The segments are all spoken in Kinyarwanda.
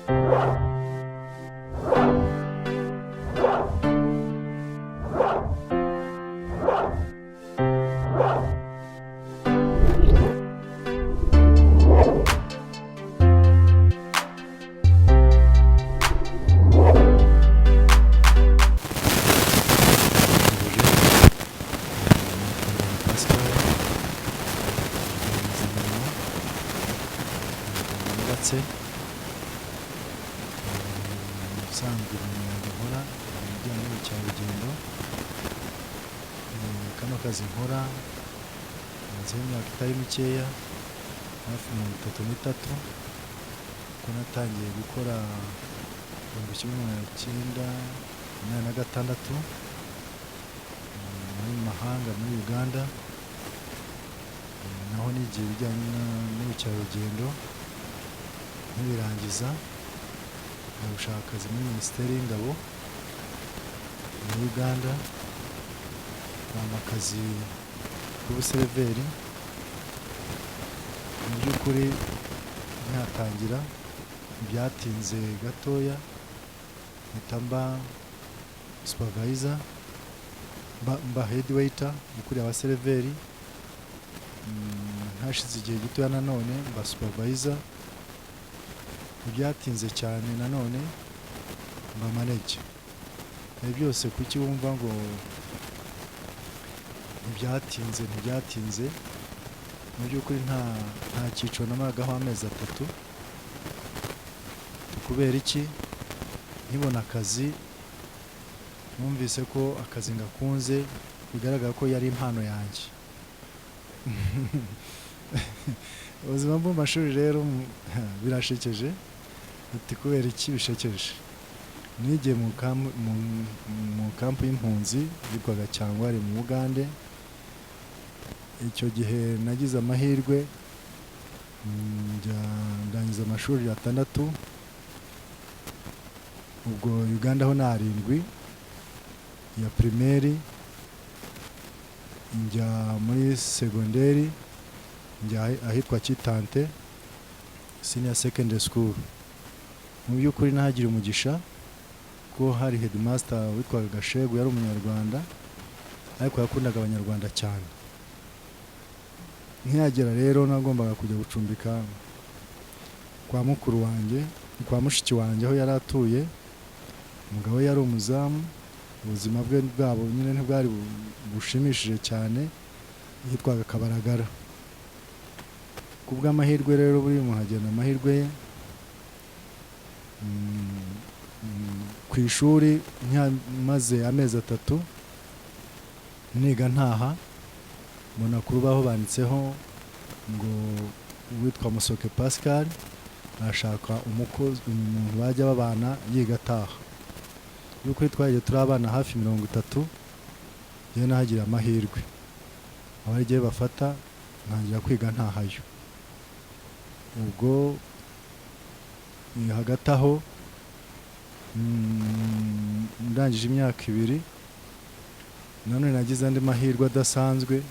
Duhuje Pascal, rwiyemezamirimo wubatse ubusanzwe mu mwuga nkora mu bijyanye n'ubukerarugendo. Kano kazi nkora mazeho imyaka itari mikeya, hafi 33, kuko natangiye gukora 1986 muri mahanga muri Uganda, naho nigiye ibijyanye n'ubukerarugendo. Nkibirangiza njya gushaka akazi muri Minisiteri y'Ingabo ya Uganda, bampa akazi k'ubuseriveri. Mu by'ukuri nkihatangira ntibyatinze gatoya, mpita mba supervisor, mba head waiter ukuriye abaseriveri. Hashize igihe gitoya nanone mba supervisor, ntibyatinze cyane nanone mba manager. Ibi byose kuki wumva ngo ntibyatinze? Ntibyatinze mu by'ukuri, nta cyiciro namaragaho amezi 3. Kubera iki? Nkibona akazi numvise ko akazi ngakunze, bigaragara ko yari impano yanjye. Ubuzima bwo mu mashuri rero birashekeje. Uti kubera iki bishekeje? Nigiye mu kampu y'impunzi yitwaga Cyangware mu Bugande. Icyo gihe nagize amahirwe, njya ndangiza amashuri 6, ubwo Uganda ho ni 7 ya primaire, njya muri segonderi, njya ahitwa Kitante Senior Secondary School. Mu by'ukuri nahagira umugisha ko hari headmaster witwaga Gashegu, yari umunyarwanda ariko yakundaga abanyarwanda cyane. Nkihagera rero nagombaga kujya gucumbika kwa mukuru wanjye, kwa mushiki wanjye aho yari atuye. Umugabo we yari umuzamu, ubuzima bwe bwabo nyine ntibwari bushimishije cyane, yitwaga Kabaragara. Ku bw'amahirwe rero, buri muntu agenda amahirwe ye. Ku ishuri maze amezi 3 niga ntaha, mbona ku rubaho banditseho ngo uwitwa Musoke Pascal arashaka umukozi, umuntu bajya babana yiga ataha. By'ukuri twagiye turi abana hafi 30, njyewe nahagira amahirwe aba ari bafata ntangira kwiga ntahayo. Ubwo hagati aho ndangije imyaka 2, nanone nagize andi mahirwe adasanzwe.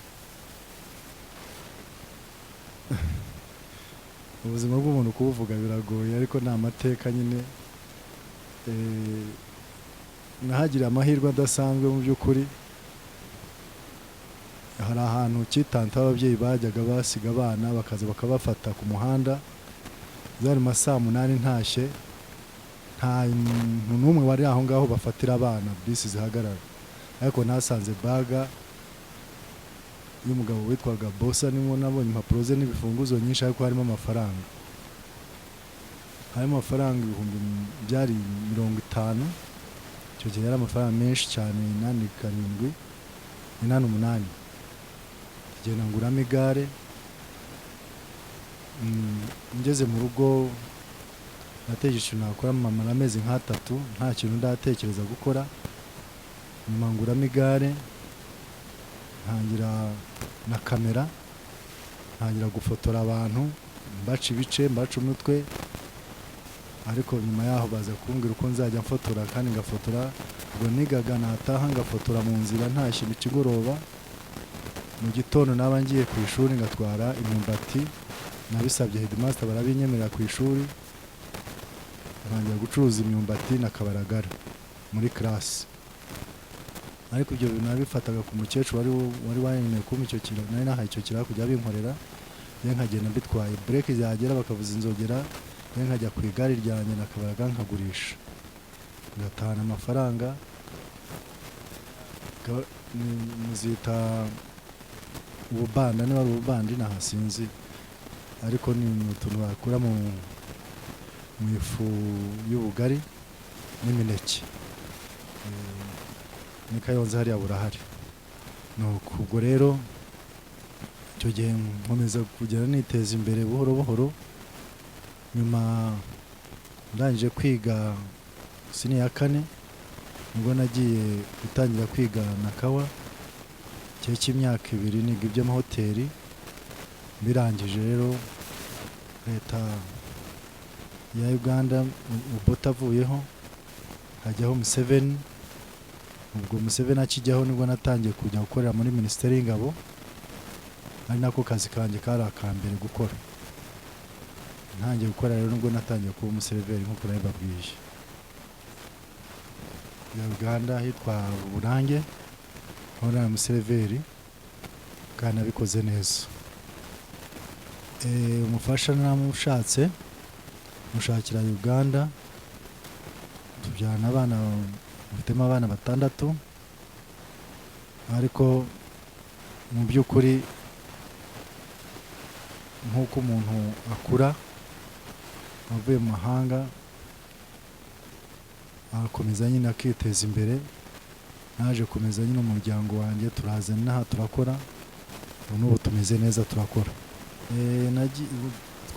Ubuzima bw'umuntu kubuvuga biragoye, ariko ni amateka nyine. Nahagira amahirwe adasanzwe mu by'ukuri. Hari ahantu Kitante ababyeyi bajyaga basiga abana bakaza bakabafata ku muhanda, zari mu ma saa 8 ntashye, nta muntu n'umwe wari aho ngaho bafatira abana, bisi zihagarara, ariko nasanze baga y'umugabo witwaga Bosa, nimwo nabonye impapuro ze n'ibifunguzo nyinshi, ariko harimo amafaranga, harimo amafaranga ibihumbi byari 50. Icyo gihe yari amafaranga menshi cyane, 87, 88. Ngenda nguramo igare. Ngeze mu rugo natekereje ikintu nakora, mara amezi nk'atatu nta kintu ndatekereza gukora. Nyuma nguramo igare, ntangira na kamera, ntangira gufotora abantu, mbaca ibice, mbaca umutwe. Ariko nyuma yaho baza kumbwira uko nzajya mfotora kandi ngafotora. Ubwo nigaga nataha ngafotora mu nzira ntashye mu kigoroba, mu gitondo naba ngiye ku ishuri ngatwara imyumbati. Nabisabye headmaster barabinyemerera ku ishuri. Ntangira gucuruza imyumbati na kabaragara muri classe. Ariko ibyo bintu nabifataga ku mukecuru wari wanyemeye kumpa icyo kiraka, nari nahaye icyo kiraka kujya binkorera, ye nkagenda mbitwaye. Break yagera bakavuza inzogera, ye nkajya ku igare ryanjye na kabaragara nkagurisha, ngatahana amafaranga. Muzita ububanda, niba ari ububandi nahasinzi, ariko ni utuntu bakura mu ifu y'ubugari n'imineke. Ni Kayonza hariya burahari. Nuko ubwo rero icyo gihe nkomeza kugera niteza imbere buhoro buhoro. Nyuma ndangije kwiga senior ya kane, nibwo nagiye gutangira kwiga Nakawa igihe cy'imyaka 2, niga iby'amahoteli. Birangije rero leta ya Uganda, Obote avuyeho hajyaho Museveni. Ubwo Museveni akijyaho nibwo natangiye kujya gukorera muri Minisiteri y'Ingabo, ari nako kazi kanjye kari aka mbere gukora. Ntangiye gukora rero nibwo natangiye kuba umuseriveri nk'uko nabibabwiye. Ya Uganda hitwa Burange, aho nari umuseriveri kandi nabikoze neza. Umufasha naramushatse, mushakira Uganda, tubyarana abana, mfitemo abana 6. Ariko mu by'ukuri nk'uko umuntu akura avuye mu mahanga agakomeza nyine akiteza imbere, naje komeza nyine umuryango wanjye, turaza inaha turakora, ubu n'ubu tumeze neza turakora.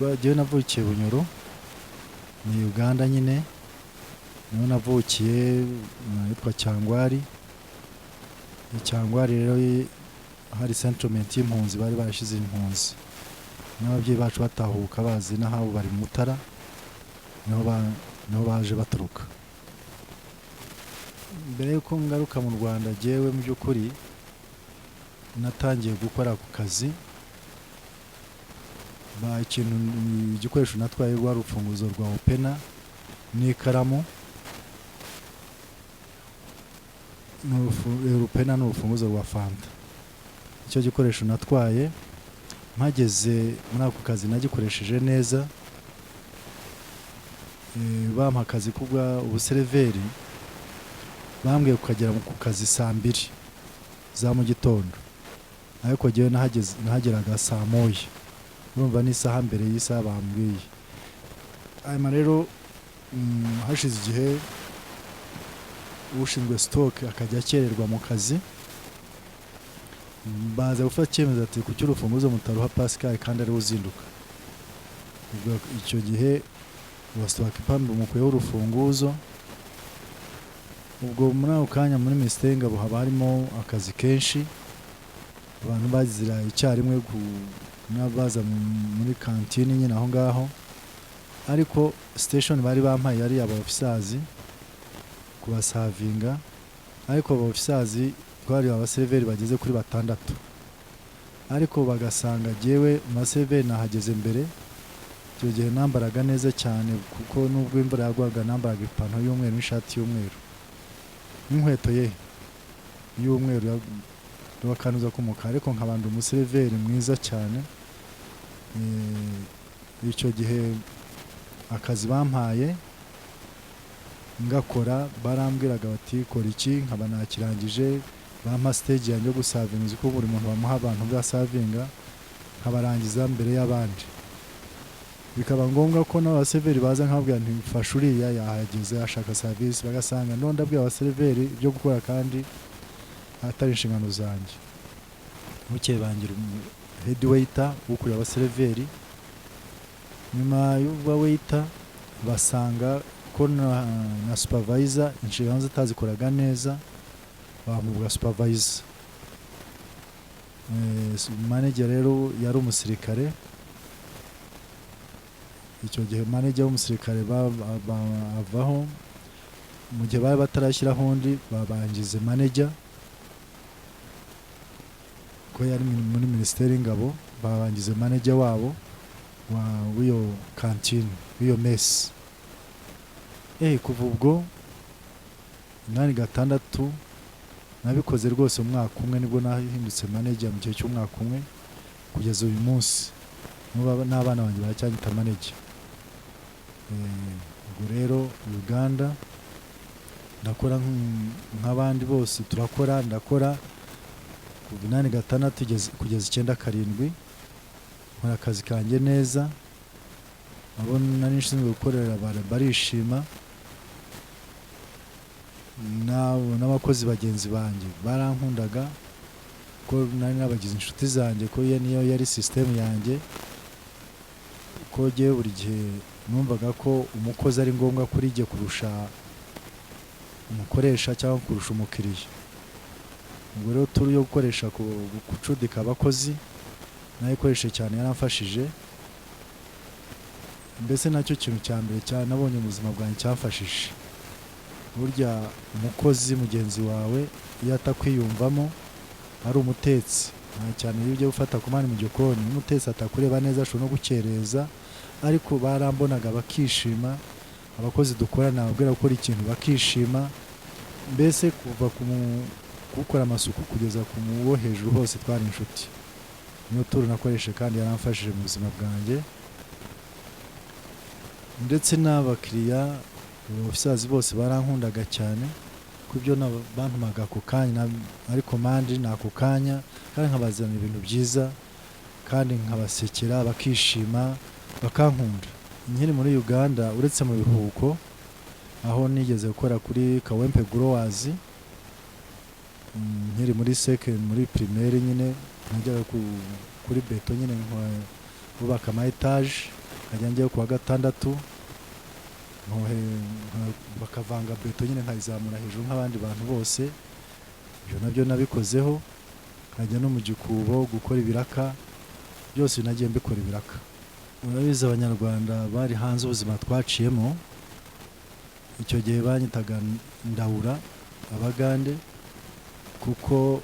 Njyewe navukiye Bunyoro, ni Uganda nyine, niho navukiye, ahitwa Cyangwari. Cyangwari rero hari settlement y'impunzi, bari barashize impunzi n'ababyeyi bacu batahuka bazi n'ahabo bari mu Mutara, niho baje baturuka. Mbere yuko ngaruka mu Rwanda, jyewe mu by'ukuri natangiye gukora ku kazi, ba ikintu igikoresho natwaye rwa rufunguzo rwa opener n'ikaramu, opener n'urufunguzo rwa fanta, icyo gikoresho natwaye. Mpageze muri ako kazi nagikoresheje neza. Bampa akazi kubwa ubuseriveri, bambwiye kukagera ku kazi saa 2 za mu gitondo, ariko jyewe nahageraga saa 1, urumva ni isaha mbere y'isaha bambwiye. Hanyuma rero hashize igihe ushinzwe stock akajya akererwa mu kazi, baza gufata icyemezo ati kuki urufunguzo mutaruha Pascal kandi ariwe uzinduka. Ubwo icyo gihe uwa stock ipambe mukuyeho urufunguzo. Ubwo muri ako kanya muri Minisiteri y'Ingabo haba harimo akazi kenshi, abantu bazira icyarimwe n'abaza muri kantine nyine aho ngaho, ariko station bari bampaye yari aba officers kubasavinga, ariko aba officers twari abaseriveri bageze kuri 6, ariko bagasanga jyewe mu baseriveri nahageze mbere. Icyo gihe nambaraga neza cyane, kuko nubwo imvura yagwaga nambaraga ipantaro y'umweru n'ishati y'umweru n'inkweto ye y'umweru n'akanuza k'umukara, ariko nkabanda umuseriveri mwiza cyane. Icyo gihe akazi bampaye ngakora, barambwiraga bati kora iki, nkaba nakirangije, bampa stage yanjye yo gusavinga, uzi ko buri muntu bamuha abantu basavinga, nkabarangiza mbere y'abandi. Bikaba ngombwa ko n'abaseriveri baza nkababwira nti mfasha uriya yahageze ashaka service, bagasanga ndo ndabwira abaseriveri ibyo gukora kandi atari inshingano zanjye. Bukeye bangira head waiter ukuriye abaseriveri. Nyuma y'ubwo waiter basanga ko na supervisor inshingano ze atazikoraga neza, bamuvuga supervisor. Manager rero yari umusirikare. Icyo gihe manager w'umusirikare avaho, mu gihe bari batarashyiraho undi babangize manager, ko yari muri Minisiteri y'Ingabo, babangize manager wabo w'iyo kantine, w'iyo mess. Kuva ubwo 86 nabikoze rwose umwaka umwe, nibwo nahindutse manager mu gihe cy'umwaka umwe kugeza uyu munsi. N'ubu n'abana banjye baracyanyita manager. Ubwo rero Uganda ndakora nk'abandi bose, turakora, ndakora kuva 86 kugeza 97, nkora akazi kanjye neza, abo nari nshinzwe gukorera barishima, n'abakozi bagenzi banjye barankundaga ko nari nabagize inshuti zanjye, ko iyo niyo yari sisitemu yanjye, ko jyewe buri gihe numvaga ko umukozi ari ngombwa kuri jye kurusha umukoresha cyangwa kurusha umukiriya. Ubwo rero turu yo gukoresha gucudika abakozi nayikoreshe cyane, yaramfashije. Mbese nacyo kintu cya mbere cyane nabonye mu buzima bwanjye cyamfashije, burya umukozi mugenzi wawe iyo atakwiyumvamo, ari umutetsi nta cyane, iyo ugiye gufata komande mu gikoni umutetsi atakureba neza ashobora no gukereza, ariko barambonaga bakishima. Abakozi dukorana nababwira gukora ikintu bakishima, mbese kuva ku gukora amasuku kugeza ku wo hejuru hose twari inshuti. Niyo turu nakoreshe kandi yaramfashije mu buzima bwanjye. Ndetse n'abakiriya, officers bose barankundaga cyane, ku ibyo bantumaga ako kanya ari komande ni ako kanya, kandi nkabazanira ibintu byiza kandi nkabasekera bakishima bakankunda. Nkiri muri Uganda, uretse mu biruhuko aho nigeze gukora kuri Kawempe Growers, nkiri muri seke muri primaire nyine najyaga kuri beto nyine bubaka ama étage, nkajya njyayo kuwa gatandatu bakavanga beto nyine nkayizamura hejuru nk'abandi bantu bose. Ibyo nabyo nabikozeho, nkajya no mu gikubo gukora ibiraka, byose nagiye mbikora ibiraka. Urabizi Abanyarwanda bari hanze ubuzima twaciyemo, icyo gihe banyitaga Ndawura Abagande, kuko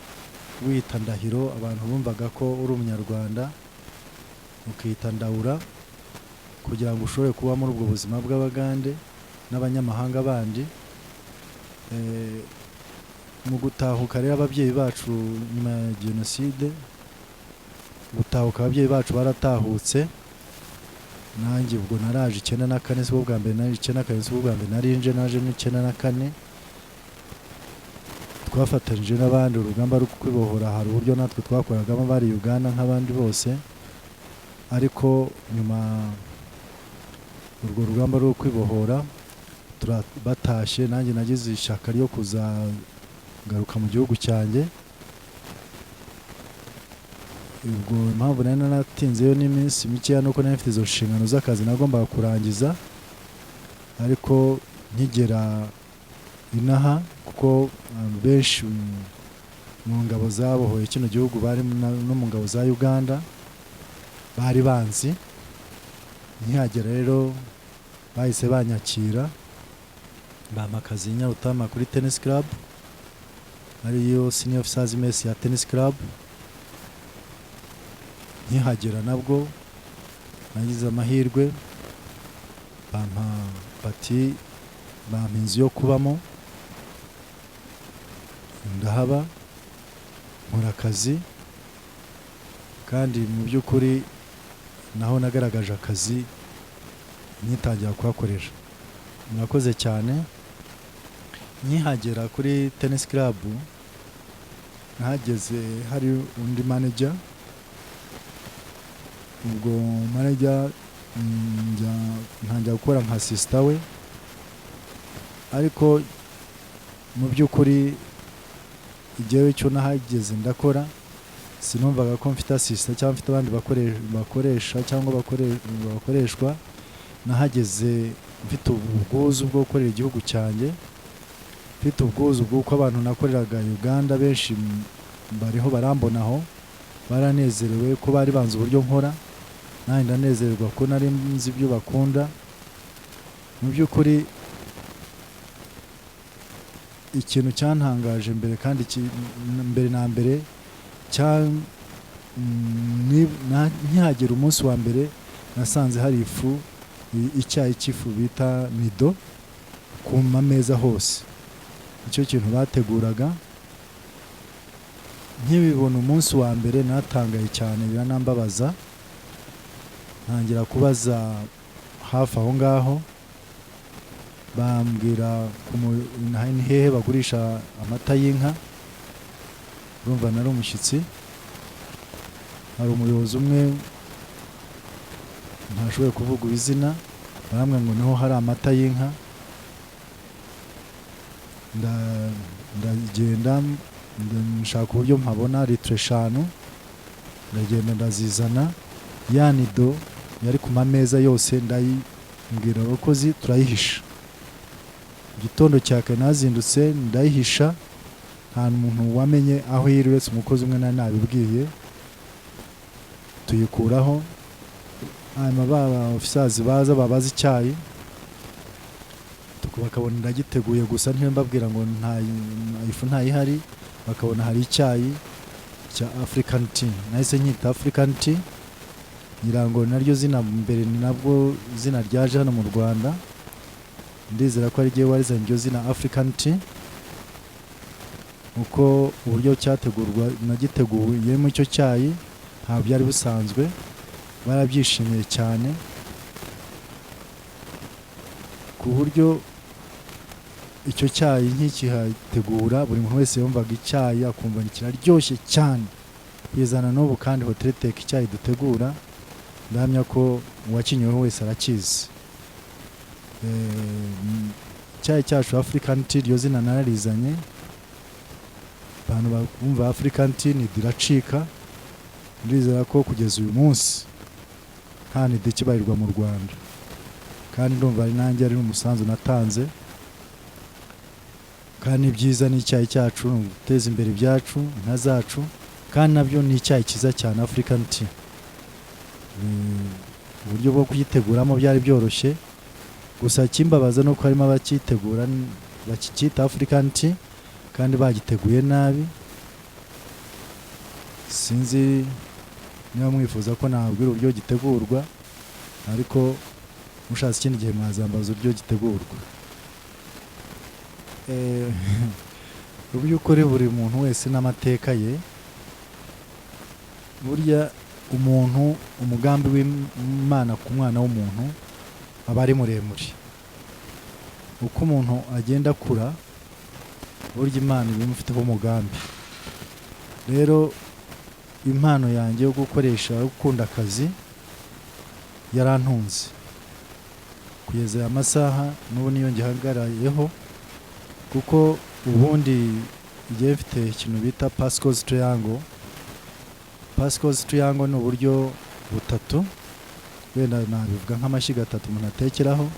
wita Ndahiro abantu bumvaga ko uri Umunyarwanda, ukita Ndawura kugira ngo ushobore kuba muri ubwo buzima bw'Abagande n'abanyamahanga bandi. Mu gutahuka rero ababyeyi bacu nyuma ya jenoside, gutahuka ababyeyi bacu baratahutse, nanjye ubwo naraje 94, sibwo bwa mbere nari 94, sibwo bwa mbere nari nje, naje n'94. Twafatanyije n'abandi urugamba rwo kwibohora, hari uburyo natwe twakoragamo bari Uganda nk'abandi bose, ariko nyuma urwo rugamba rwo kwibohora batashye, nanjye nagize ishyaka ryo kuzagaruka mu gihugu cyanjye. Ubwo impamvu nari naratinzeyo n'iminsi mikeya nuko nari mfite izo nshingano z'akazi nagombaga kurangiza, ariko nkigera inaha, kuko abantu benshi mu ngabo zabohoye kino gihugu bari no mu ngabo za Uganda bari banzi, nkihagera rero bahise banyakira, bampa akazi i Nyarutarama kuri tennis club, ariyo senior officers mess ya tennis club. Nkihagera nabwo nagize amahirwe, bampa bati bampa inzu yo kubamo, ndahaba nkora akazi, kandi mu by'ukuri naho nagaragaje akazi nyitangira kuhakorera. Murakoze cyane. Nkihagera kuri tennis club nahageze hari undi manager, ubwo manager ntangira gukora nka assistant we, ariko mu by'ukuri igihe cyo nahageze ndakora, sinumvaga ko mfite assistant cyangwa mfite abandi bakoresha cyangwa bakoreshwa. Nahageze mfite ubwuzu bwo gukorera igihugu cyanjye, mfite ubwuzu bw'uko abantu nakoreraga Uganda benshi bariho barambonaho, baranezerewe ko bari banzi uburyo nkora, nanjye ndanezerwa ko nari nzi ibyo bakunda. Mu by'ukuri ikintu cyantangaje mbere kandi mbere na mbere nkihagera umunsi wa mbere nasanze hari ifu, icyayi cy'ifu bita Nido. Ku mameza hose nicyo kintu bateguraga. Nkibibona umunsi wa mbere natangaye cyane, biranambabaza, ntangira kubaza hafi aho ngaho, bambwira ni hehe bagurisha amata y'inka. Urumva nari umushyitsi. Hari umuyobozi umwe ntashoboye kuvuga izina, barambwira ngo niho hari amata y'inka. Ndagenda nshaka uburyo mpabona litiro 5, ndagenda ndazizana. Ya Nido yari ku mameza yose ndayibwira abakozi turayihisha. Igitondo cya kare nazindutse ndayihisha, nta muntu wamenye aho iri uretse umukozi umwe nari nabibwiye. Tuyikuraho, hanyuma ba officers baza babaza icyayi, bakabona ndagiteguye gusa, mbabwira ngo nta ifu ntayihari, bakabona hari icyayi cya African tea. Nahise nyita African tea, ngira ngo naryo zina mbere ni nabwo zina ryaje hano mu Rwanda. Ndizera ko ari ryo warizanye iryo zina African tea, uko uburyo cyategurwa nagiteguyemo icyo cyayi ntabwo byari busanzwe. Barabyishimiye cyane, ku buryo icyo cyayi nkikihategura buri muntu wese yumvaga icyayi akumva kiraryoshye cyane kugeza na n'ubu. Kandi Hotel Teka, icyayi dutegura, ndahamya ko uwakinyoyeho wese arakizi. Icyayi cyacu African tea, iryo zina nararizanye, abantu bumva African tea ni iracika. Ndizera ko kugeza uyu munsi nta Nido ikibarirwa mu Rwanda, kandi ndumva ari nanjye ari n'umusanzu natanze. Kandi ibyiza ni icyayi cyacu, ni uguteza imbere ibyacu, inka zacu, kandi nabyo ni icyayi cyiza cyane African tea. Uburyo bwo kugiteguramo byari byoroshye, gusa ikimbabaza ni uko harimo abakitegura bakicyita African tea kandi bagiteguye nabi. Sinzi niba mwifuza ko nababwira uburyo gitegurwa, ariko mushatse ikindi gihe mwazambaza uburyo gitegurwa. Mu by'ukuri buri muntu wese n'amateka ye. Burya umuntu, umugambi w'Imana ku mwana w'umuntu aba ari muremure. Uko umuntu agenda akura, burya Imana iba imufiteho umugambi. Rero impano yanjye yo gukoresha, yo gukunda akazi, yarantunze kugeza aya masaha. N'ubu niyo ngihagarayeho, kuko ubundi igihe mfite ikintu bita Pascal's Triangle. Pascal's Triangle ni uburyo butatu, wenda nabivuga nk'amashyiga atatu umuntu atekeraho,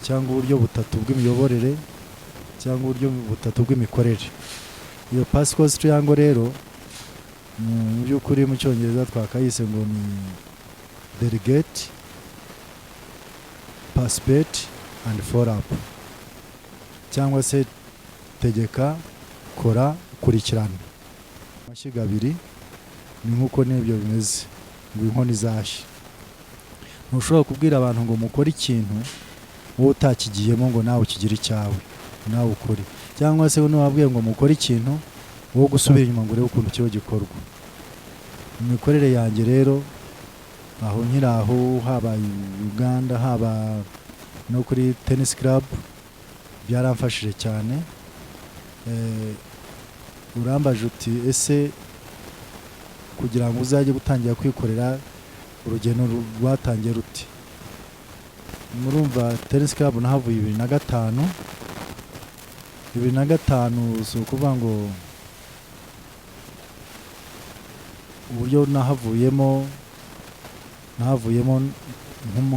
cyangwa uburyo butatu bw'imiyoborere, cyangwa uburyo butatu bw'imikorere. Iyo Pascal's Triangle rero, mu by'ukuri mu Cyongereza twakayise ngo ni delegate, participate and follow up, cyangwa se tegeka, kora, kurikirana. Amashyiga abiri ni nk'uko n'ibyo bimeze ngo inkono izashye. Ntushobora kubwira abantu ngo mukore ikintu wowe utakigiyemo, ngo nawe ukigire icyawe, nawe ukore, cyangwa se ntiwabwiye ngo mukore ikintu, wowe gusubira inyuma ngo urebe ukuntu kiba gikorwa. Mu mikorere yanjye rero, aho nkiri aho, haba Uganda, haba no kuri tennis club, byaramfashije cyane. Urambaje uti: "Ese kugira ngo uzajye gutangira kwikorera, urugendo rwatangiye ruti?" Murumva, tennis club nahavuye 2005. 2005, si ukuvuga ngo uburyo nahavuyemo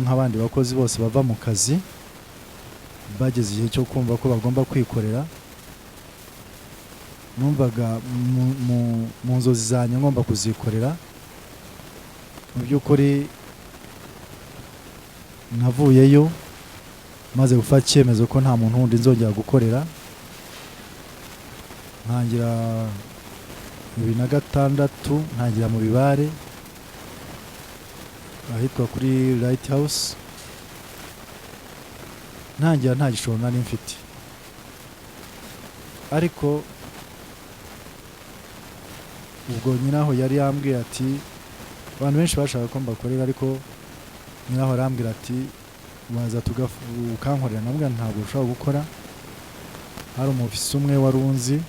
nk'abandi bakozi bose bava mu kazi bageze igihe cyo kumva ko bagomba kwikorera. Numvaga mu nzozi zanjye ngomba kuzikorera. Mu by'ukuri navuyeyo maze gufata icyemezo ko nta muntu wundi nzongera gukorera. Ntangira 2006, ntangira mu Bibare ahitwa kuri Light House. Ntangira nta gishoro nari mfite, ariko ubwo nyiraho yari yambwiye ati, abantu benshi bashaka ko mbakorera, ariko nyiraho arambwira ati: "Waza ukankorera." Namubwira ntabwo ushobora gukora. Hari umufisi umwe wari unzi,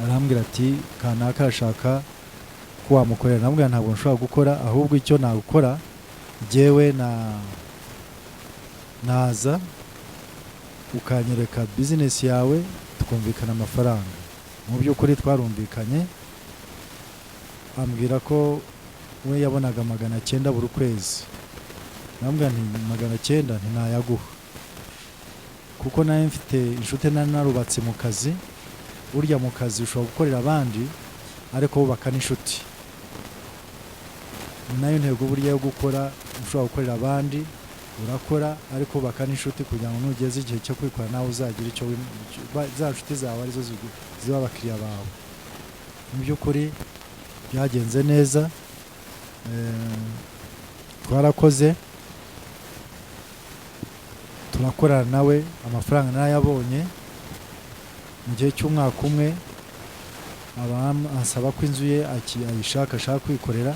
arambwira ati: "Kanaka arashaka ko wamukorera." Namubwira ntabwo nshobora gukora, ahubwo icyo nagukora jyewe na naza ukanyereka bizinesi yawe, tukumvikana amafaranga. Mu by'ukuri twarumvikanye, ambwira ko we yabonaga 900 buri kwezi. Namubwira nti: "900 ntinayaguha," kuko nawe mfite inshuti nari narubatse mu kazi. Burya mu kazi ushobora gukorera abandi, ariko wubaka n'inshuti. Ni nayo ntego burya yo gukora. Ushobora gukorera abandi, urakora, ariko wubaka n'inshuti kugira ngo nugeze igihe cyo kwikora nawe uzagira icyo za nshuti zawe arizo ziba abakiriya bawe. Mu by'ukuri byagenze neza, twarakoze, turakorana nawe, amafaranga narayabonye. Mu gihe cy'umwaka umwe ansaba ko inzu ye ayishaka, ashaka kwikorera.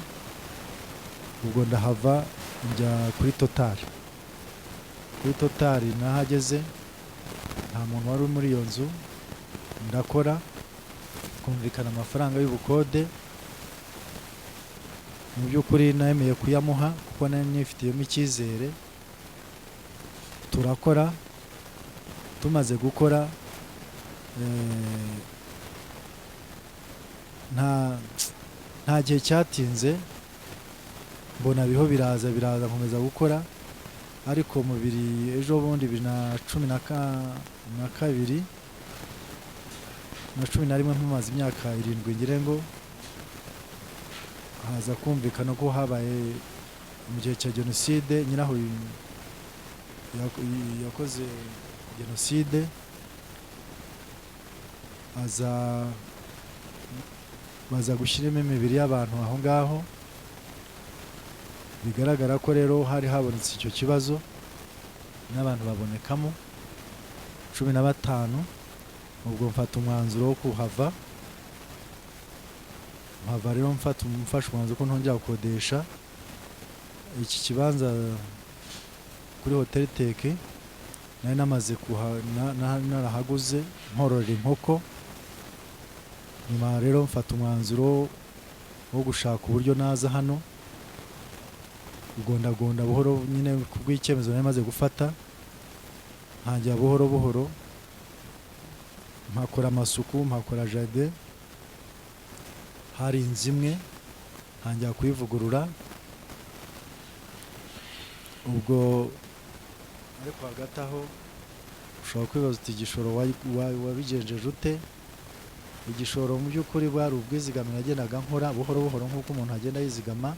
Ubwo ndahava njya kuri Total. Kuri Total nahageze nta muntu wari uri muri iyo nzu, ndakora, twumvikana amafaranga y'ubukode. Mu by'ukuri nemeye kuyamuha kuko nari nifitiyemo icyizere. Turakora, tumaze gukora, nta gihe cyatinze mbona biriho biraza biraza, nkomeza gukora. Ariko mu biri ejo bundi 2012 na 11, mpamaze imyaka 7 ngire ngo, haza kumvikana ko habaye mu gihe cya jenoside. Nyiraho yakoze jenoside, aza baza gushyiramo imibiri y'abantu aho ngaho. Bigaragara ko rero hari habonetse icyo kibazo n'abantu babonekamo 15. Ubwo mfata umwanzuro wo kuhava. Mpava rero mfashe umwanzuro ko ntongera gukodesha iki kibanza kuri Hoteli Teke. Nari namaze narahaguze nkororera inkoko. Nyuma rero mfata umwanzuro wo gushaka uburyo naza hano, kugondagonda buhoro nyine kubw'icyemezo nari maze gufata. Ntangira buhoro buhoro, mpakora amasuku, mpakora jardin. Hari inzu imwe, ntangira kuyivugurura. Ubwo ariko hagati aho ushobora kwibaza uti: "Igishoro wabigenjeje ute?" Igishoro mu by'ukuri bwari ubwizigame nagendaga nkora buhoro buhoro, nk'uko umuntu agenda yizigama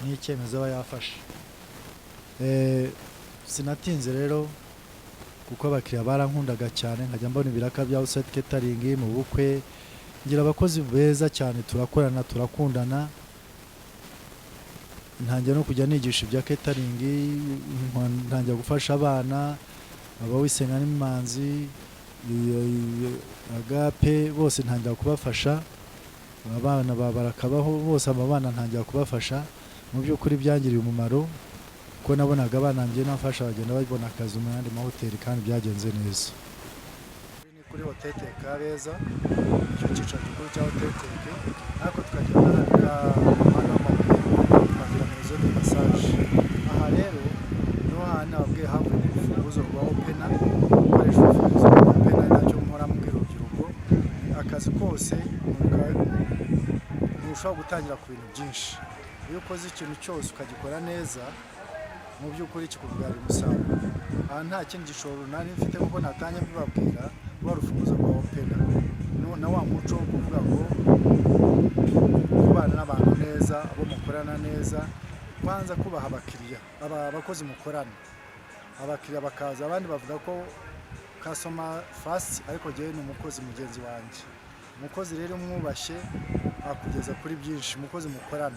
n'icyemezo aba yafashe. Sinatinze rero kuko abakiriya barankundaga cyane, nkajya mbona ibiraka bya outside catering mu bukwe. Ngira abakozi beza cyane, turakorana, turakundana. Ntangira no kujya nigisha ibya catering, ntangira gufasha abana Abawisenga n'Imanzi, Agape, bose ntangira kubafasha. Abana ba Barakabaho bose, aba bana ntangira kubafasha. Mu by'ukuri byangiriye umumaro kuko nabonaga abana njye nafasha bagenda babona akazi mu yandi mahoteli, kandi byagenze neza. Ni kuri Hoteli Kabeza, icyo cyicaro gikuru cya Hoteli Teke, ariko tukagira n'ahandi umuhanda w'amabuye, tukagira maison de massage. Aha rero niho hantu nababwiye havuye urufunguzo rwa opener. Gukoresha urufunguzo rwa opener, nacyo mpora mbwira urubyiruko, ni akazi kose ntushobora gutangira ku bintu byinshi. Iyo ukoze ikintu cyose ukagikora neza, mu by'ukuri kikubyarira umusaruro. Aha nta kindi gishoro nari mfite, kuko natangiye mbibabwira, rwa rufunguzo rwa opener na wa muco wo kuvuga ngo kubana n'abantu neza, abo mukorana neza, kwanza kubaha abakiriya, aba abakozi mukorana, abakiriya bakaza. Abandi bavuga ko customer first, ariko jyewe ni umukozi mugenzi wanjye. Umukozi rero umwubashye akugeza kuri byinshi, umukozi mukorana.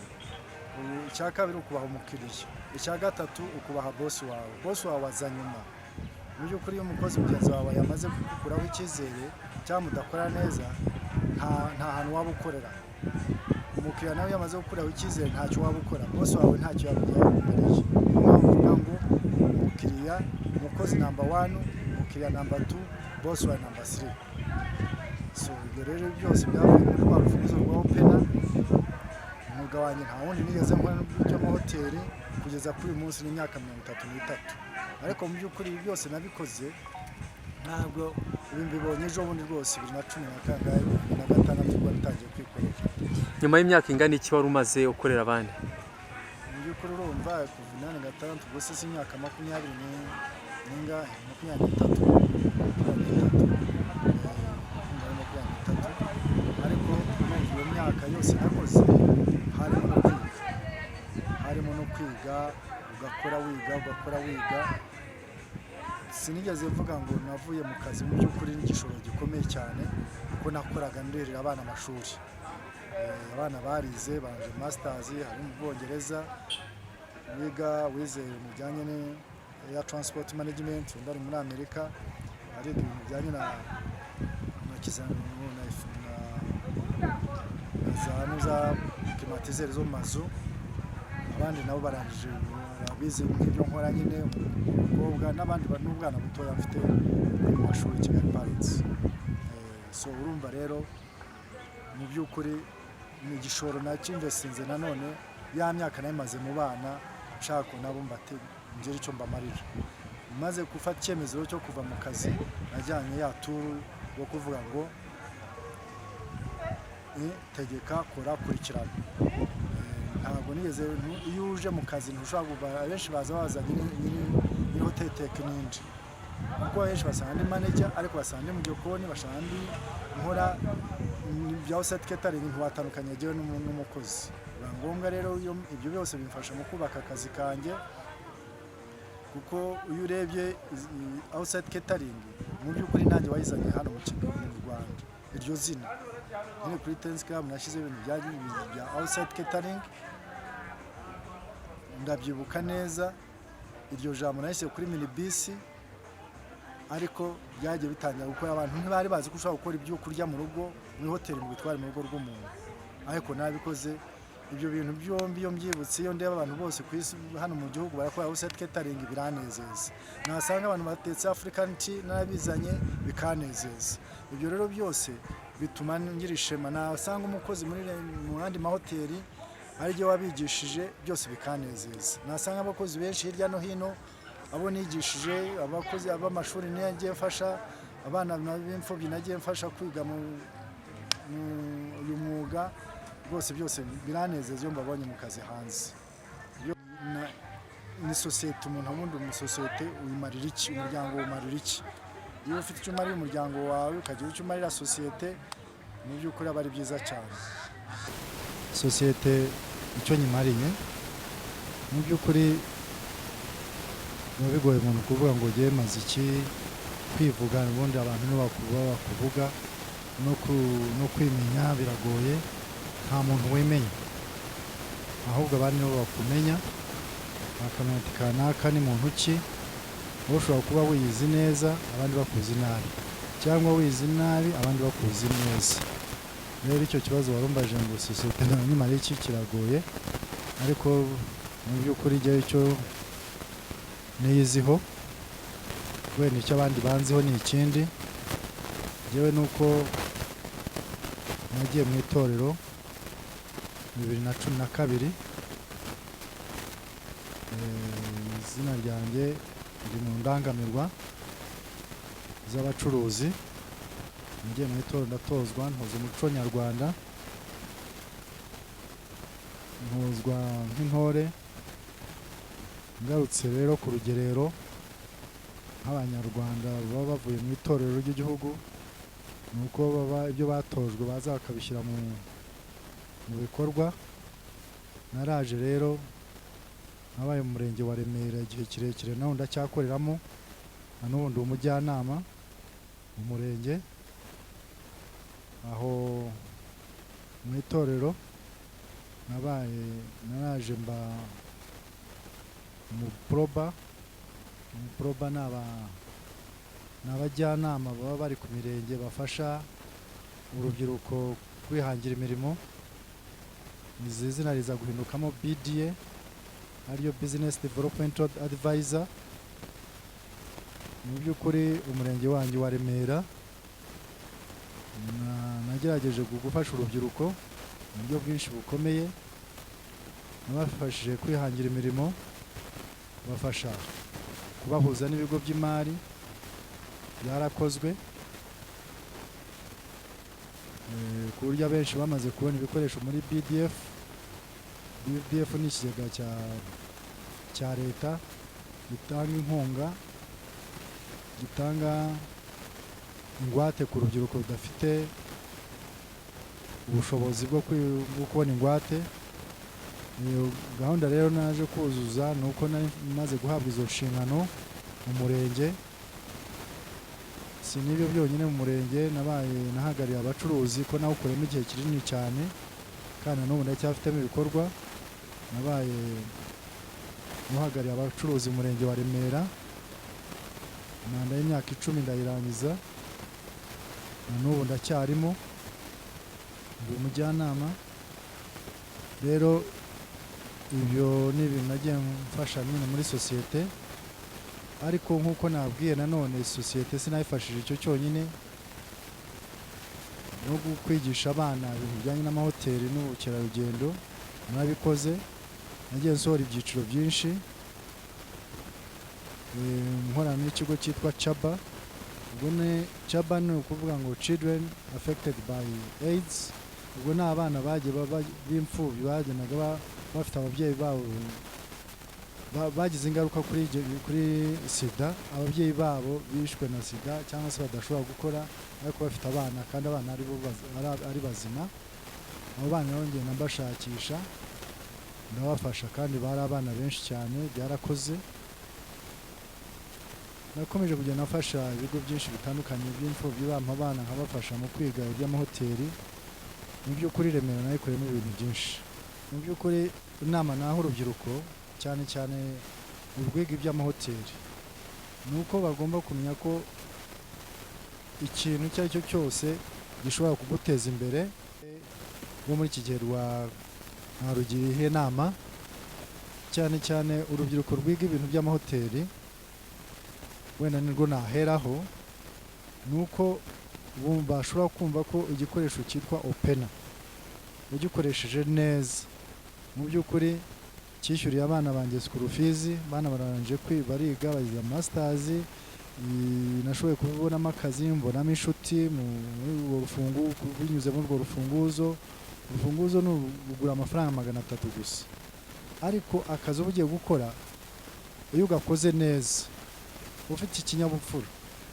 Icya kabiri, ukubaha umukiriya. Icya gatatu, ukubaha bosi wawe. Bosi wawe aza nyuma. Mu by'ukuri, iyo umukozi mugenzi wawe yamaze kugukuraho icyizere cyangwa mudakora neza, nta hantu waba ukorera. Umukiriya nawe yamaze gukuraho icyizere, ntacyo waba ukora. Boss wawe ntacyo yakumariye. Niyo mpamvu uvuga ngo umukiriya, umukozi number one, umukiriya number two, boss wawe number three. So ibyo rero byose byavuye muri rwa rufunguzo rwa opener. Umwuga wanjye nta wundi nigeze nkora by'amahoteli kugeza kuri uyu munsi, n'imyaka 33. Ariko mu by'ukuri ibi byose nabikoze, ntabwo ibi mbibonye ejo bundi rwose, bibiri na cumi na kangahe, 2006, ubwo natangiye kwikorera. Nyuma y'imyaka ingana iki wari umaze ukorera abandi? Mu by'ukuri urumva kuva 86, ubwo se si imyaka makumyabiri n'ingahe, 23, 23, ari 23. Ariko urumva iyo myaka yose nakoze harimo no kwiga, harimo no kwiga, ugakora wiga, ugakora wiga. Sinigeze mvuga ngo navuye mu kazi. Mu by'ukuri n'igishoro gikomeye cyane, kuko nakoraga nderera abana amashuri. Abana barize, barangije masters, hari mu Bwongereza wiga, wize ibintu bijyanye air transport management, undi ari muri Amerika ariga ibintu bijyanye na na za za climatiseur zo mu mazu. Abandi nabo barangije, bize nk'ibyo nkora nyine, umukobwa n'abandi n'ubwana butoya mfite buri mu mashuri Kigali Parents. So urumva rero, mu by'ukuri ni igishoro nacyinvestinze. Nanone ya myaka nayimaze mu bana, nshaka ko nabo mbate ngire icyo mbamarira. Maze gufata icyemezo cyo kuva mu kazi, najyanye ya tool yo kuvuga ngo tegeka, kora, kurikirana. Ntabwo nigeze iyo uje mu kazi ntushobora kuva. Abenshi baza baza nyiri hoteli tekininji, kuko abenshi basanga ndi manager, ariko basanga ndi mu gikoni, basanga ndi nkora bya outside catering, ntiwatandukanye jyewe n'umukozi. Biba ngombwa rero ibyo byose bimfasha mu kubaka akazi kanjye, kuko iyo urebye outside catering, mu by'ukuri nanjye wayizanye hano mu Kigali, mu Rwanda, iryo zina nyine. Kuri Tennis Club nashyizeho ibintu bya outside catering. Ndabyibuka neza, iryo jambo nashyize kuri minibisi, ariko byagiye bitangira gukora. Abantu ntibari bazi ko ushobora gukora ibyo kurya mu rugo, muri hoteli, ngo bitware mu rugo rw'umuntu, ariko nabikoze. Ibyo bintu byombi iyo mbyibutse, iyo ndeba abantu bose ku isi, hano mu gihugu barakora outside catering, biranezeza. Nasanga abantu batetse African tea narabizanye, bikanezeza. Ibyo rero byose bituma ngira ishema. Nasanga umukozi muri mu yandi mahoteli ariryo wabigishije, byose bikanezeza. Nasanga abakozi benshi hirya no hino abo nigishije, abakozi ab'amashuri nagiye mfasha, abana b'imfubyi nagiye mfasha kwiga mu uyu mwuga, rwose byose biranezeza iyo mbabonye mu kazi hanze. Ni sosiyete, umuntu ubundi mu sosiyete uyimarira iki? Umuryango umarira iki? Iyo ufite icyo umarira umuryango wawe, ukagira icyo umarira sosiyete, mu by'ukuri aba ari byiza cyane. Sosiyete icyo nyimariye, mu by'ukuri biba bigoye umuntu kuvuga ngo ugiye maze iki, kwivuga. Ubundi abantu nibakuba bakuvuga, no kwimenya biragoye. Nta muntu wimenya, ahubwo abandi nibo bakumenya, bakamenya ati kanaka ni muntu ki. Wowe ushobora kuba wiyizi neza, abandi bakuzi nabi, cyangwa wizi nabi, abandi bakuzi neza. Rero icyo kibazo warumbajije ngo sosiyete nyimara iki, kiragoye. Ariko mu by'ukuri njyewe icyo niyiziho, wenda icyo abandi banziho ni ikindi. Njyewe ni uko nagiye mu itorero 2012. Izina ryanjye riri mu ndangamirwa z'abacuruzi. Nagiye mu itorero, ndatozwa, ntoza umuco nyarwanda, ntozwa nk'intore. Ngarutse rero ku rugerero, nk'abanyarwanda baba bavuye mu itorero ry'igihugu, ni uko baba ibyo batojwe baza bakabishyira mu bikorwa. Naraje rero, nabaye mu murenge wa Remera igihe kirekire, nawe ndacyakoreramo na n'ubu ndi umujyanama mu murenge. Aho mu itorero nabaye, naraje mba umuproba. Umuproba ni Ni abajyanama baba bari ku mirenge bafasha urubyiruko kwihangira imirimo. Izi zina riza guhindukamo BDA, ariyo Business Development Advisor. Mu by'ukuri umurenge wanjye wa Remera nagerageje gufasha urubyiruko mu buryo bwinshi bukomeye. Nabafashije kwihangira imirimo, bafasha kubahuza n'ibigo by'imari, byarakozwe ku buryo abenshi bamaze kubona ibikoresho muri BDF. BDF ni ikigega cya leta gitanga inkunga, gitanga ingwate ku rubyiruko rudafite ubushobozi bwo kubona ingwate. Iyo gahunda rero naje kuzuza ni uko nari maze guhabwa izo nshingano mu murenge. Si n'ibyo byonyine, mu murenge nabaye nahagarariye abacuruzi, ko nawukoremo igihe kinini cyane kandi na n'ubu ndacyafitemo ibikorwa. Nabaye uhagarariye abacuruzi mu murenge wa Remera, manda y'imyaka 10 ndayirangiza, na n'ubu ndacyarimo, ndi umujyanama. Rero ibyo ni ibintu nagiye mfasha nyine muri sosiyete, ariko nk'uko nabwiye nanone sosiyete sinayifashije icyo cyonyine, no kwigisha abana ibintu bijyanye n'amahoteli n'ubukerarugendo narabikoze. Nagiye nsohora ibyiciro byinshi, nkorana n'ikigo cyitwa Chaba. Ubwo ni Chaba, ni ukuvuga ngo Children Affected by AIDS. Ubwo ni abana bagiye b'imfubyi bagendaga bafite ababyeyi babo bagize ingaruka kuri sida, ababyeyi babo bishwe na sida cyangwa se badashobora gukora, ariko bafite abana kandi abana ari bo ari bazima. Abo bana rero ngenda mbashakisha, ndabafasha, kandi bari abana benshi cyane, byarakoze. Nakomeje kugenda mfasha ibigo byinshi bitandukanye by'imfubyi, bampa abana nkabafasha mu kwiga iby'amahoteli. Mu by'ukuri Remera nayikoreyemo ibintu byinshi. Mu by'ukuri inama naha urubyiruko, cyane cyane urwiga iby'amahoteli, ni uko bagomba kumenya ko ikintu icyo ari cyo cyose gishobora kuguteza imbere. Rwo muri iki gihe narugira inama, cyane cyane urubyiruko rwiga ibintu by'amahoteli, wenda nirwo naheraho, ni uko bashobora kumva ko igikoresho cyitwa opener ugikoresheje neza, mu by'ukuri cyishyuriye abana banjye school fees. Abana barangije bariga, bagize masters. Nashoboye kubonamo akazi, mbonamo inshuti muri urwo binyuze muri urwo rufunguzo. Urufunguzo ni urugura amafaranga 300 gusa, ariko akazi uba ugiye gukora iyo ugakoze neza ufite ikinyabupfura,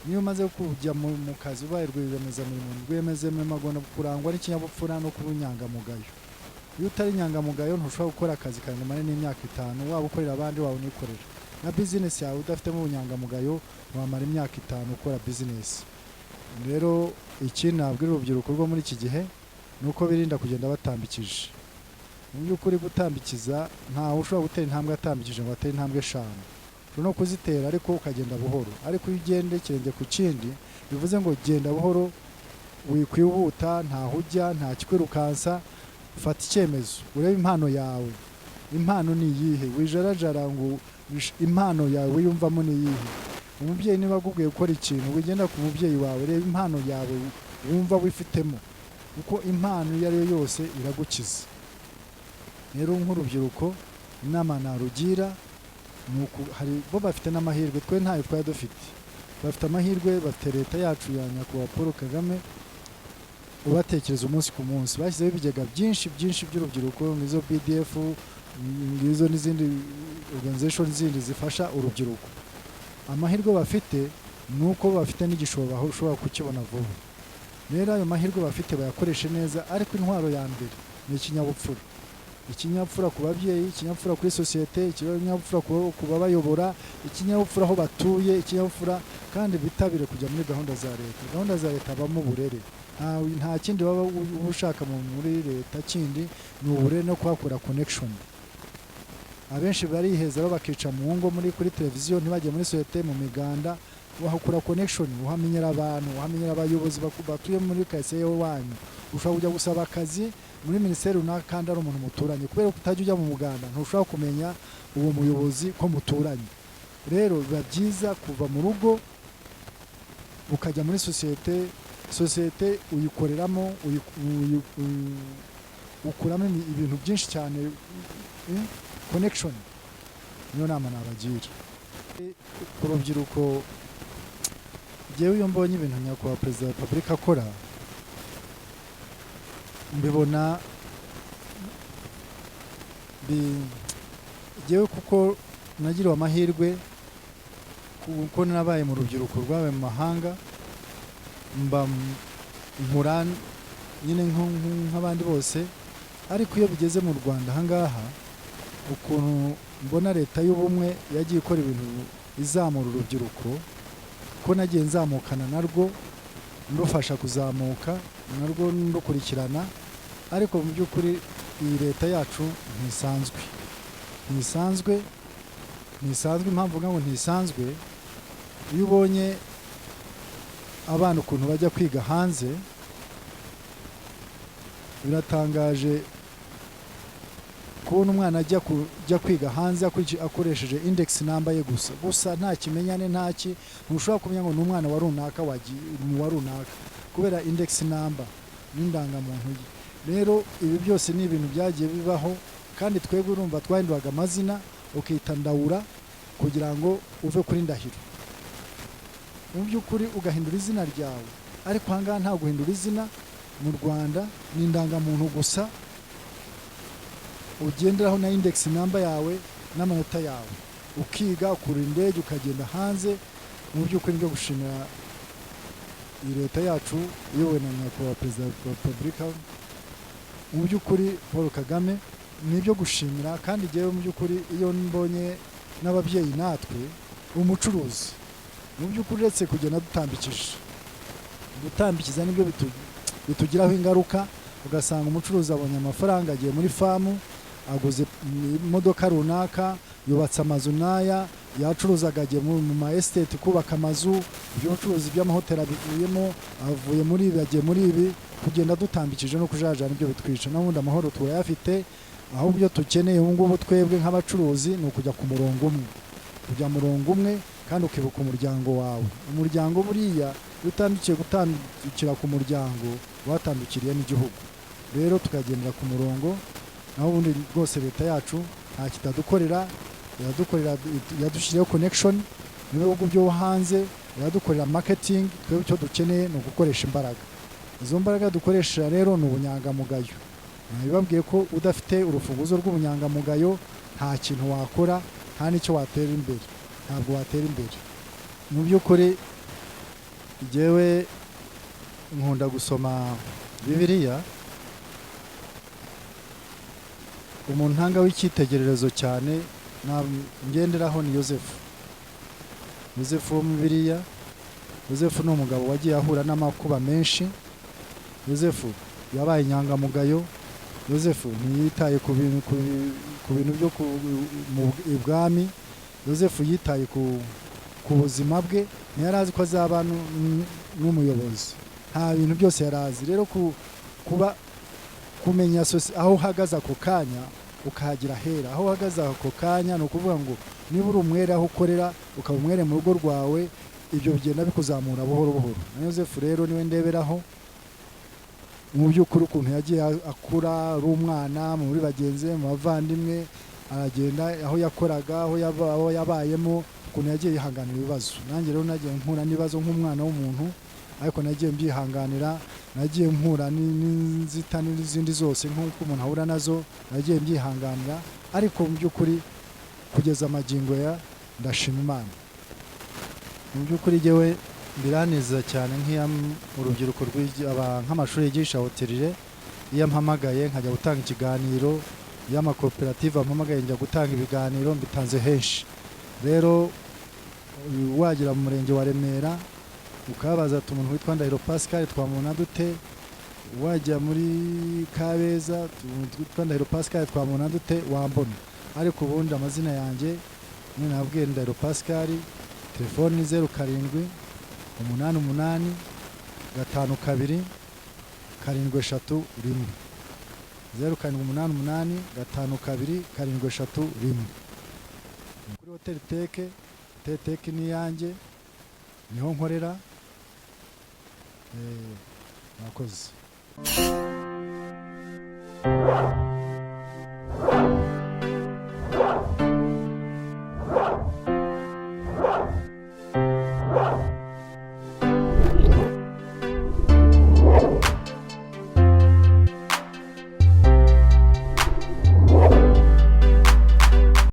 niyo umaze kujya mu kazi ubaye rwiyemezamirimo, rwiyemezamirimo agomba kurangwa n'ikinyabupfura no kuba inyangamugayo. Iyo utari inyangamugayo ntushobora gukora akazi kawe ngo umare n'imyaka 5, waba ukorera abandi waba unikorera na bizinesi yawe. Udafitemo ubunyangamugayo wamara imyaka 5 ukora bizinesi. Rero iki nabwira urubyiruko rwo muri iki gihe ni uko birinda kugenda batambikije. Mu by'ukuri gutambikiza, ntawe ushobora gutera intambwe atambikije ngo atere intambwe 5. Ushobora no kuzitera ariko ukagenda buhoro, ariko iyo ugenda ikirenge ku kindi, bivuze ngo genda buhoro, wikwihuta, ntaho ujya, nta kikwirukansa. Fata icyemezo, urebe impano yawe. Impano ni iyihe? Wijarajara ngo impano yawe wiyumvamo ni iyihe? Umubyeyi niba akubwiye gukora ikintu, wigenda ku mubyeyi wawe, reba impano yawe wumva wifitemo, kuko impano iyo ari yo yose iragukiza. Rero nk'urubyiruko inama narugira ni uku: hari bo bafite n'amahirwe twe ntayo twari dufite. Bafite amahirwe, bafite leta yacu ya nyakubahwa Paul Kagame ubatekereza umunsi ku munsi. Bashyizeho ibigega byinshi byinshi by'urubyiruko, nk'izo BDF, ngizo n'izindi organization zindi zifasha urubyiruko. Amahirwe bafite ni uko bafite n'igishoro bashobora kukibona vuba. Rero ayo mahirwe bafite bayakoreshe neza, ariko intwaro ya mbere ni ikinyabupfura. Ikinyabupfura ku babyeyi, ikinyabupfura kuri sosiyete, ikinyabupfura ku babayobora, ikinyabupfura aho batuye, ikinyabupfura kandi bitabire kujya muri gahunda za leta. Gahunda za leta habamo uburere. Nta kindi waba uba ushaka muri leta kindi, ni uburere no kuhakora connection. Abenshi bariheza rero bakica mu ngo, muri kuri televiziyo, ntibajye muri sosiyete, mu miganda. Wahakura connection, uhamenyera abantu, uhamenyera abayobozi batuye muri karitsiye wanyu. Ushobora kujya gusaba akazi muri minisiteri runaka kandi ari umuntu muturanye. Kubera ko utajya ujya mu muganda, ntushobora kumenya uwo muyobozi ko muturanye. Rero biba byiza kuva mu rugo ukajya muri sosiyete. Sosiyete uyikoreramo, ukuramo ibintu byinshi cyane, connection. Niyo nama nabagira ku rubyiruko. Njyewe iyo mbonye ibintu nyakubahwa Perezida wa Repubulika akora, mbibona njyewe kuko nagiriwe amahirwe, kuko nabaye mu rubyiruko rwabaye mu mahanga, mba nkura nyine nk'abandi bose. Ariko iyo bigeze mu Rwanda ahangaha, ukuntu mbona Leta y'Ubumwe yagiye ikora ibintu izamura urubyiruko, ko nagiye nzamukana narwo, ndufasha kuzamuka narwo, ndukurikirana. Ariko mu by'ukuri iyi leta yacu ntisanzwe, ntisanzwe, ntisanzwe. Impamvu mvuga ngo ntisanzwe, iyo ubonye abana ukuntu bajya kwiga hanze, biratangaje kubona umwana ajya kwiga hanze akoresheje index number ye gusa gusa, nta kimenyane, ntaki. Ntushobora kumenya ngo ni umwana wa runaka wa runaka kubera index number n'indangamuntu ye. Rero ibi byose ni ibintu byagiye bibaho, kandi twebwe urumva twahinduraga amazina, ukita Ndawura kugira ngo uve kuri Ndahiro, mu by'ukuri ugahindura izina ryawe. Ariko aha ngaha nta guhindura izina mu Rwanda, ni indangamuntu gusa ugenderaho na index number yawe n'amanota yawe, ukiga, ukurira indege, ukagenda hanze. Mu by'ukuri nibyo gushimira iyi leta yacu iyobowe na nyakubahwa Perezida wa Repubulika, mu by'ukuri Paul Kagame, ni ibyo gushimira. Kandi njyewe mu by'ukuri iyo mbonye n'ababyeyi natwe umucuruzi, mu by'ukuri uretse kugenda dutambikije, gutambikiza nibyo bitugiraho ingaruka. Ugasanga umucuruzi abonye amafaranga, agiye muri farm, aguze imodoka runaka, yubatse amazu n'aya yacuruzaga, agiye mu ma estate kubaka amazu, iby'ubucuruzi by'amahoteli abivuyemo, avuye muri ibi agiye muri ibi. Kugenda dutambikije no kujajara nibyo bitwica. N'ubundi amahoro turayafite, ahubwo ibyo dukeneye ubu ngubu twebwe nk'abacuruzi ni ukujya ku murongo umwe, kujya murongo umwe, kandi ukibuka umuryango wawe. Umuryango buriya iyo utandukiye gutandukira ku muryango, watandukiriye n'igihugu. Rero tukagendera ku murongo. Naho ubundi rwose leta yacu nta kitadukorera, iradukorera, yadushyiriyeho connection n'ibihugu byo hanze, iradukorera marketing. Twebwe icyo dukeneye ni ugukoresha imbaraga. Izo mbaraga dukoresha rero ni ubunyangamugayo. Nabibabwiye ko udafite urufunguzo rw'ubunyangamugayo nta kintu wakora, nta n'icyo watera imbere, ntabwo watera imbere. Mu by'ukuri njyewe nkunda gusoma Bibiliya. Umuntu ntanga w'icyitegererezo cyane ngenderaho ni Yosefu, Yosefu wo mu Bibiliya. Yosefu ni umugabo wagiye ahura n'amakuba menshi. Yosefu yabaye inyangamugayo. Yosefu ntiyitaye ku bintu byo mu ibwami. Yosefu yitaye ku buzima bwe, ntiyari azi ko azaba n'umuyobozi, nta bintu byose yari azi. Rero kuba kumenya aho uhagaze ako kanya, ukahagira hera aho uhagaze ako kanya, ni ukuvuga ngo niba uri umwere aho ukorera, ukaba umwere mu rugo rwawe, ibyo bigenda bikuzamura buhoro buhoro. Na Yosefu rero niwe ndeberaho mu by'ukuri, ukuntu yagiye akura ari umwana muri bagenzi be, mu bavandimwe, aragenda aho yakoraga, aho yabayemo, ukuntu yagiye yihanganira ibibazo. Nanjye rero nagiye mpura n'ibibazo nk'umwana w'umuntu, ariko nagiye mbyihanganira. Nagiye mpura n'inzitane n'izindi zose nk'uko umuntu ahura nazo, nagiye mbyihanganira. Ariko mu by'ukuri kugeza amagingo ya ndashima Imana. Mu by'ukuri jyewe biranezeza cyane nk'iyo urubyiruko nk'amashuri yigisha hôtellerie iyo ampamagaye nkajya gutanga ikiganiro, iyo amakoperative ampamagaye njya gutanga ibiganiro, mbitanze henshi. Rero wagera mu murenge wa Remera ukababaza ati: "Umuntu witwa Ndahiro Pascal twamubona dute?" Wajya muri Kabeza, "Umuntu witwa Ndahiro Pascal twamubona dute?" Wambona. Ariko ubundi amazina yanjye nyine nabwiye Ndahiro Pascal. Telefoni ni 0788 52 731, 0788 52 731. Kuri Hoteli Teke, Hoteli Teke ni iyanjye, niho nkorera. Mwakoze.